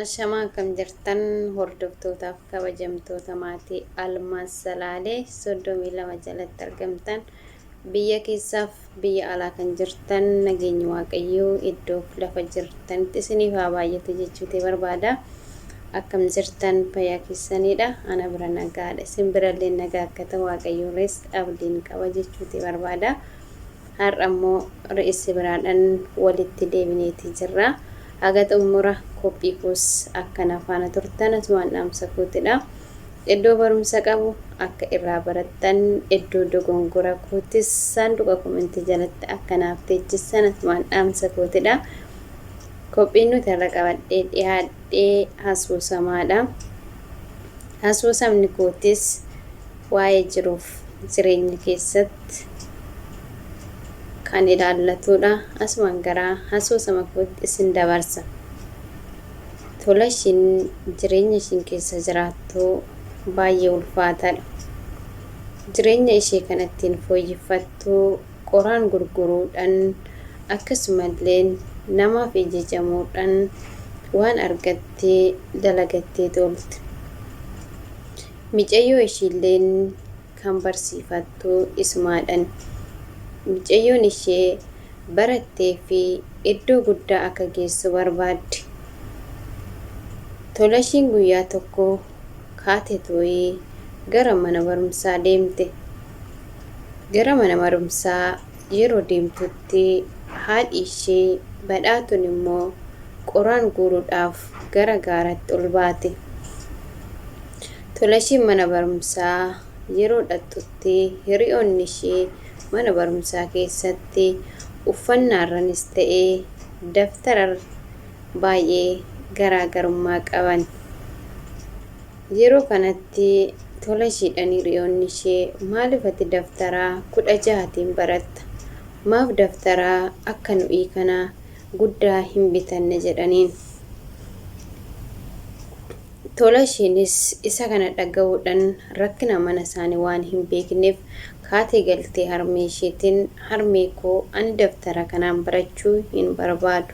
Ashamaa akkam jirtan hordoftootaaf kabajamtoota maatii Almaaz Salaalee 32 jalatti argamtan biyya keessaaf biyya alaa kan jirtan nageenyi Waaqayyoo iddoof lafa jirtanitti isiniif haa baay'atu jechuuti barbaada. Akkam jirtan fayyaa keessaniidha. Ana bira nagaadha. Isin birallee nagaa akka ta'u Waaqayyoorrees abdiin qaba jechuuti barbaada. Har'a immoo re'isi biraadhan walitti deebineeti jirra. Haga xummura qophii koos akka na faana turtan asumaan dhaamsa kootidha. Iddoo barumsa qabu akka irraa barattan, iddoo dogongora kootis saanduqa komentii jalatti akka naaf teechistan asumaan dhaamsa kootidha. Qophiin nuti har'a qabadhee dhiyaadhe asoosamaadha. Asoosamni kootis waa'ee jiruuf jireenya keessatti kan ilaallatuudha. Asumaan gara asoosama kootti isin dabarsa. Tola ishiin jireenya ishiin keessa jiraattu baay'ee ulfaataadha. Jireenya ishee kan ittiin fooyyeffattu qoraan gurguruudhaan akkasumallee namaaf ajajamuudhaan waan argatte dalagattee oolte. Micayyoo ishiilleen kan barsiifattu isumaadhan. Micayyoon ishee barattee fi iddoo guddaa akka geessu barbaaddi. Tolashiin guyyaa tokko kaatetooyi gara mana barumsaa deemte. Gara mana barumsaa yeroo deemtutti haadhi ishee Badhaatuun immoo qoraan guuruudhaaf gara gaaratti ol baate. Tolashiin mana barumsaa yeroo dhaqxutti hiriyoonni ishee mana barumsaa keessatti uffannaarranis ta'e daftara baay'ee garaagarummaa qaban. Yeroo kanatti Tolashiidhaan hiriyoonni ishee maaliif ati daftara 16tiin baratta? Maaf daftara akka nu'ii kana guddaa hin bitanne jedhaniin. Tolashiinis isa kana dhaga'uudhaan rakkina mana isaanii waan hin beekneef kaatee galtee harmee isheetiin harmee koo ani daftara kanaan barachuu hin barbaadu.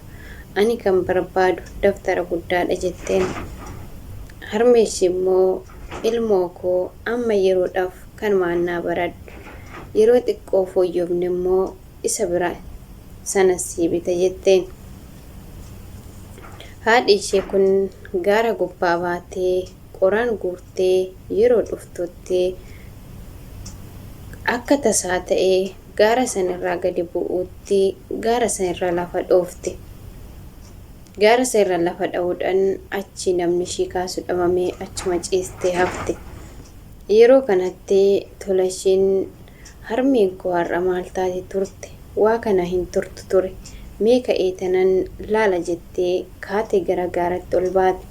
Ani kan barbaadu daftara guddaadha jetteen. Harmee ishee immoo ilmoo koo amma yeroodhaaf kanumaan naa baradhu. Yeroo xiqqoo fooyyofne immoo isa bira sana sii bita jetteen. Haadhi ishee kun gaara gubbaa baatee qoraan guurtee yeroo dhuftutti akka tasaa ta'ee gaara sanirraa gadi bu'uutti gaara sanirra lafa dhoofte. Gaara sanirra lafa dha'uudhaan achii namni ishii kaasu dhabamee achuma ciistee hafte. Yeroo kanatti Tolashiin Harmeen koo har'a maal taate turte? Waa kana hin turtu ture. Mee ka'ee tanan laala jettee kaatee gara gaaratti ol baate.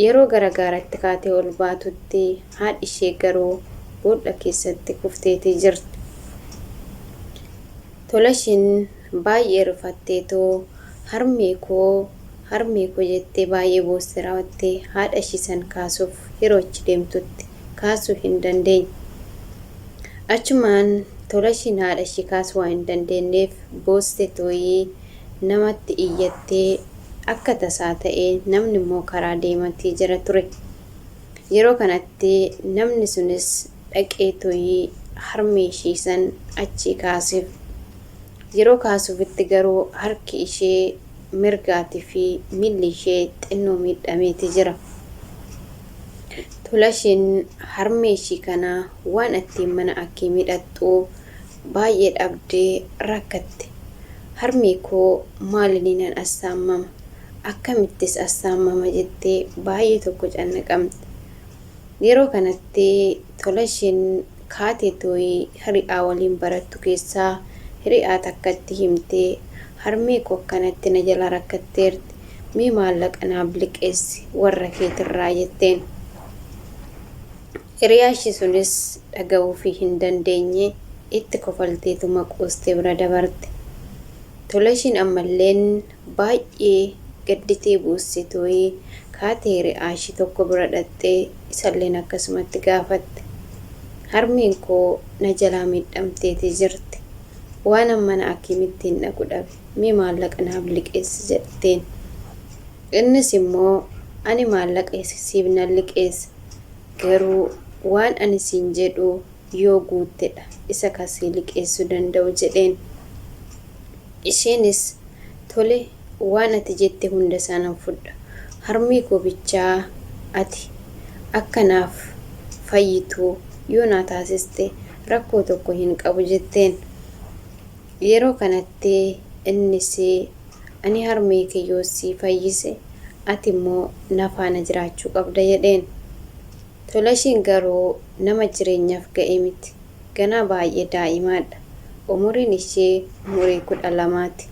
Yeroo gara gaaratti kaatee ol baatutti haadhi ishee garuu bool'a keessatti kufteeti jirti. Tolashiin baay'ee rifatteetoo harmee koo harmee koo jettee baay'ee boosse raawwattee haadha ishii san kaasuuf yeroo achi deemtutti kaasuu hin dandeenye. Achumaan Tolashiin haadha ishii kaasuu waan hin dandeenyeef boosse tooyii namatti iyyattee akka tasaa ta'ee namni immoo karaa deematii jira ture. Yeroo kanatti namni sunis dhaqee tooyii harmee ishii san achii kaaseef. Yeroo kaasuufitti garuu harki ishee mirgaatii fi miilli ishee xinnoo miidhameeti jira. Tolashiin harmee ishii kana waan ittiin mana akiimii dhaqxu baay'ee dhabdee rakkatte. Harmee koo maaliniinan assaammama? Akkamittis assaammama jettee baay'ee tokko cannaqamte. Yeroo kanatti Tolashiin kaatee tooyi hiri'aa waliin barattu keessaa hiri'aa takkatti himtee harmee koo akkanatti na jalaa rakkatteerti mee maallaqa naaf liqeessi warra keetirraa jetteen. Hiriyaa ishii sunis dhaga'uufii hin dandeenye itti kofalteetuma qoostee bira dabarte. Tolashiin ammalleen baay'ee gadditee boosse tooyi kaatee hiriyaa ishii tokko bira dhaqxee isalleen akkasumatti gaafatte. Harmeen koo na jalaa miidhamteeti jirti. Waanan mana akiimittiin dhaqu dhabe. Mee maallaqa naaf liqeessi jetteen. Innis immoo ani maallaqa siif nan liqeessa garuu waan ani siin jedhu yoo guuttedha isa kan sii liqeessuu danda'u jedheen. Isheenis tole waan ati jette hundasaa nan fudha. Harmee koo bichaa ati akka naaf fayyitu yoo naa taasiste rakkoo tokko hin qabu jetteen. Yeroo kanatti innis ani harmee kee yoo si fayyise ati immoo na faana jiraachuu qabda jedheen. Tolashiin garuu nama jireenyaaf ga'e miti. Ganaa baay'ee daa'imaadha. Umuriin ishee umurii 12ti.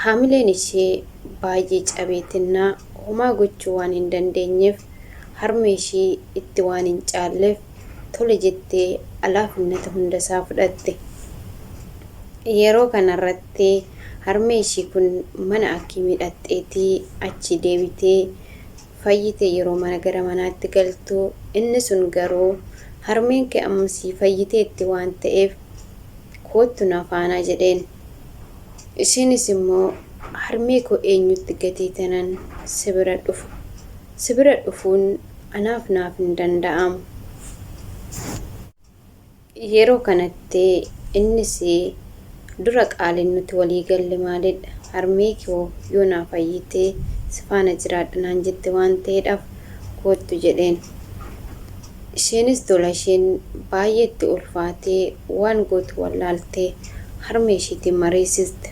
Haamileen ishee baay'ee cabeetinnaa homaa gochuu waan hin dandeenyeef harmee ishii itti waan hin caalleef tole jettee alaafinnata hundasaa fudhatte. Yeroo kanarratti harmee ishii kun mana akkiimii dhaqxeetii achii deebitee fayyite yeroo mana gara manaatti galtu inni sun garuu harmeen kee amma sii fayyiteetti waan ta'eef koottu na faanaa jedheen. Isheenis immoo harmee koo eenyutti gatee tanan si bira dhufa. Si bira dhufuun anaaf naaf hin danda'amu. Yeroo kanatti innis dura qaaliin nuti walii galle maalidha? Harmee koo yoo naa fayyite si faana jiraadha naan jette waan ta'eedhaaf koottu jedheen. Isheenis tola isheen baay'ee itti ulfaatee waan gootu wallaaltee harmee isheetiin mariisiste.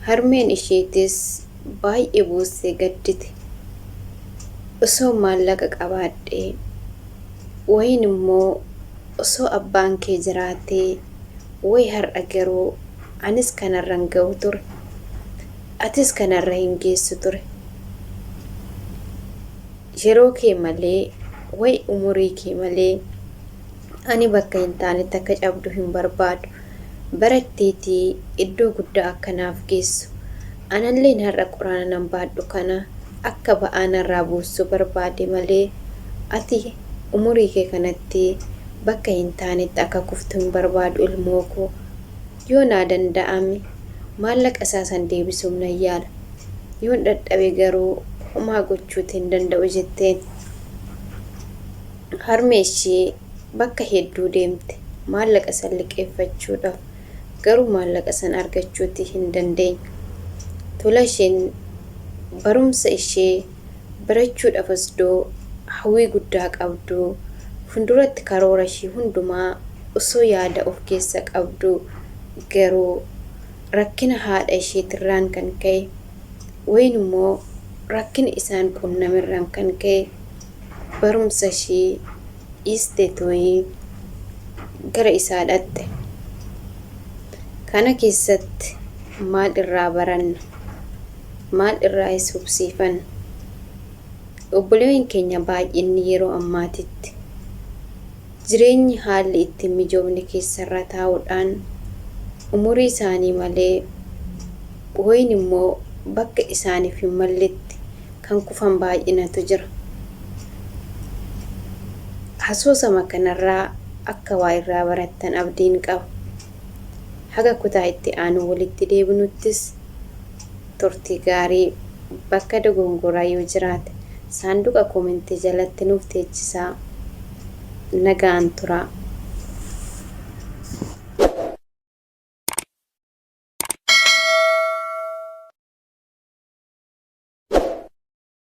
Harmeen isheetis baay'ee boossee gaddite. Osoo maallaqa qabaadhee wayin immoo osoo abbaan kee jiraatee way har'a garuu anis kanarra hin ga'u ture. Atis kanarra hin geessu ture. Yeroo kee malee way umurii kee malee ani bakka hin taanetti akka cabdu hin barbaadu. Baratteetii iddoo guddaa akka naaf geessu. Analleen har'a quraana nan baadhu kana akka ba'aa narraa buustu barbaade malee ati umurii kee kanatti bakka hin taanetti akka kuftu hin barbaadu ilmoo koo. Yoo naa danda'ame maallaqa isaa san deebisuuf nan yaala. Yoon dhadhabe garuu homaa gochuuti hin danda'u jetteen. Harmee ishii bakka hedduu deemte maallaqa san liqeeffachuudhaaf garuu maallaqa san argachuuti hin dandeenye. Tola isheen barumsa ishee barachuudhaaf osdoo hawwii guddaa qabdu funduratti karoora ishii hundumaa osoo yaada of keessa qabdu garuu rakkina haadha isheetirraan kan ka'e wayin immoo rakkina isaan qunnamerraan kan ka'e barumsa ishii dhiisteetooyi gara isaa dhaqxe. Kana keessatti maal irraa baranna? Maal irraayis hubsiifanna? Obboleewwan keenya baay'inni yeroo ammaatitti jireenyi haalli itti hin mijoofne keessarra taa'uudhaan umurii isaanii malee wayin immoo bakka isaaniif hin malletti kan kufan baay'inatu jira. Asoosama kanarraa akka waa irraa barattan abdiin qaba. Haga kutaa itti aanu walitti deebinuttis turtii gaarii. Bakka dogongoraa yoo jiraate saanduqa comment jalatti nuuf teechisaa. Nagaan turaa.